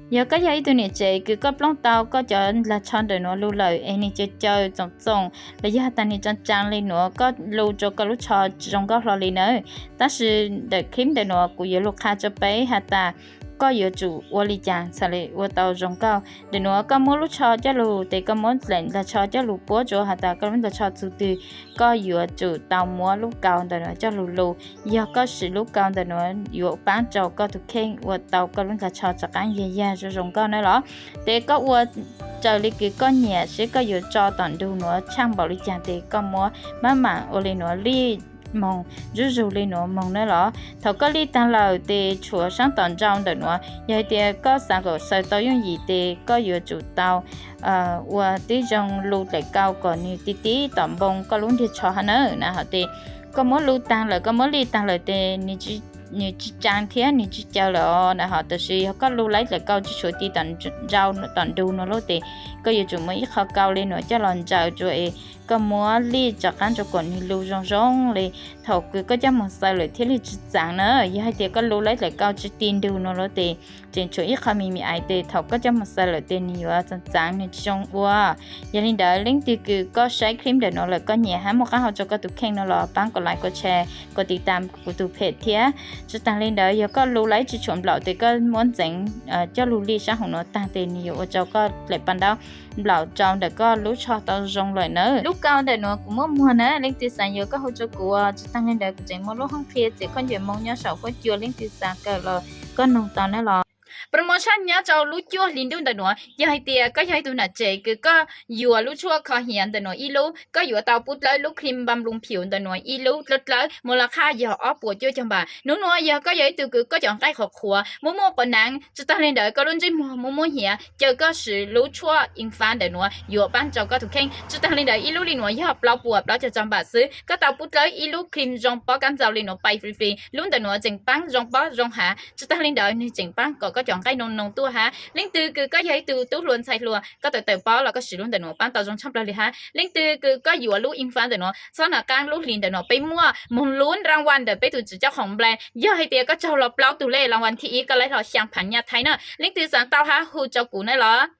Yog koj yog ib tug niam tsev kws koj plooj tau koj cov nplag tsho ntawm nuav lug lawm es nwg caw caw txoom txoom los yog has tas nwg tsoo tsoo le nuav, koj lug rua koj lub tsho tsi zoo nkauj hlo li nawb. Tab sis ntawm clip ntawm nuav kuv yuav lug qha rua peb has tas koj yuav tsum ua li cas txhad le ua tau zoo nkauj. Ntawm nuav koj muab lub tsho coj lug, tes koj muab daim nplag tsho coj lug puab rua has tas koj lub nplag tsho txug twg, koj yuav tsum tau muab lub kaus ntawm nuav coj lug lug. Yog koj siv lub kaus ntawm nuav yuav paab rua koj tug kheej ua tau koj lub nplag tsho rov qaab yag yag zoo zoo nkauj na los. Tes koj ua raws li kws koj nyiam seb koj yuav tso tom ntug nuav tshaaj npaum li cas tes koj muab maj mam ua li nuav lij moog zuj zug li nuav moog na los. Thaum koj lij taag lawm tes tshuav saab tom nrau ntawm nuav, yog hais tias koj xaav kom xaws tau yooj yim tes koj yuav tsum tau ua tib zoo lug daim kaus kom nwg ti ti tom npoo koj lub ntiag tsho hab na na hov tes koj muab lug taag lawm, koj muab lij taag lawm tes nwg tsi tsoo thiab nwg tsi caw lawm os na hov. Tab sis yog koj lug lawm daim kaus tsi tshuav ti tom nrau tom ntug nuav lawm tes koj yuav tsum muab ib qho kaus le nuav coj los ntsaws rua es koj muab lij rov qaab rua kom nwg lug zoo zoo le. Thaum kws koj coj moog xaws lawm thiaj li tsi txaav na. Yog hais tias koj lug lawm daim kaus tsi ti ntug nuav lawm tes tseem tshuav ib qho me me aiv tes thaum koj coj moog xaws lawm tes nwg yuav txaav txaav nwg tsi zoo ua. Yog li ntawd leej twg kws koj saib clip ntawm nuav lawm koj nyiam hab muaj qaab hau rua koj tug kheej no los paab kov like kov share kov tiv tam kuv tug page thiab. Tsi taag li ntawd yog koj lug lawm tsi tshuav nplaum tes koj muab ntxeev coj lug lij saab huv nuav taag tes nwg yuav ua rua koj daim paj ntaub nplaum rua ntawm koj lub tsho tau zoo lawm nawb. Lub kaus ntawm nuav kuv muab muag na, leej twg xaav yuav koj hu rua kuv. Tsi taag li ntawd kuv tseem muaj lub hoob qhia txiav khaub ncaws Moob nyob saum huab cua, leej twg xaav kawm los koj noog tau na los. Promotion nyob rua lub cuaj hli ntuj ntawm nuav, yog hais tias koj yog ib tug nam tsev kws koj yuav lub tshuaj kho hiav ntawm nuav ib lub, koj yuav tau pub dlawb lub cream bamp loo phiv ntawm nuav ib lub dlawb dlawb, mos las khaj yog ob puas cuaj caug npam. Nub nuav yog koj yog ib tug kws koj cov nqaij qhuav qhuav, muaj muaj quav naav, tsi taag li ntawd koj lub ntsej muag muaj muaj hiav, caw koj siv lub tshuaj Infal ntawm nuav yuav paab rua koj tug kheej. Tsi taag li ntawd ib lub li nuav yog plaub puas plaub caug rau npam xwb, koj tau pub dlawb ib lub cream zoo pob kab ntxaus li nuav pais free free. Lub ntawm nuav tseem paab zoo pob zoo hav, tsi taag li ntawd nwg tseem paab kom koj cov nqaij noo noo tuaj hab. Leej twg kws koj yog ib tug tub hluas ntxhais hluas, koj tawm tawm pob los koj siv lub ntawm nuav paab tau zoo tshaj plawg li hab. Leej twg kws koj yuav lub Infal ntawm nuav, txhob nov qaab lub hlis ntawm nuav peb muaj moog lub laj vas ntawm peb tug tswv coj khoom nplai. Yog hais tias koj raug los plaub tug lej laj vas thib ib koj laib hlo xyaa phaav nyaj thaib na. Leej twg xaav tau hab hu rua kuv na los.